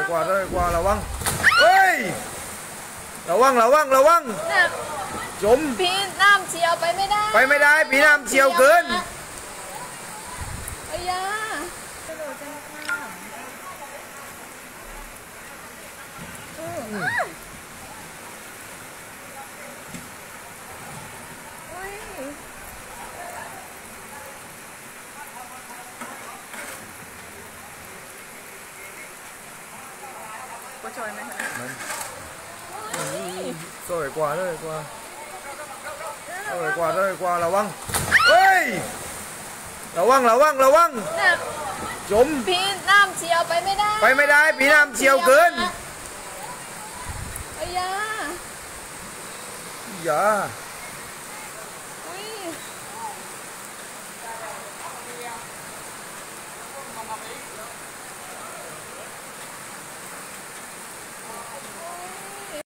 ກວ່າ ເດີກວ່າ ລະວັງ ເອີຍ ລະວັງ ລະວັງ ລະວັງ ໜັກ ຈົມ ພີ່ ນ້ຳເຊຍວໄປໄມ່ໄດ້ ໄປໄມ່ໄດ້ ພີ່ ນ້ຳເຊຍວເກີນ ອາຢາ ອືມ ໂອ້ຍ. ບໍ່ຊ່ອຍແມ່ນຫຍັງ ມັນ ໂອ້ຍ ຊ່ອຍກວ່າເດີກວ່າ ເອີ ເອີ ກວ່າເດີກວ່າ ລະວັງ ເອີຍ ລະວັງ ລະວັງ ລະວັງ ໜັກ ຈົມ ພີ່ ນ້ຳເຊຍວໄປໄມ່ໄດ້ ໄປໄມ່ໄດ້ ພີ່ ນ້ຳເຊຍວເກີນ ອາຢາ ຢາ.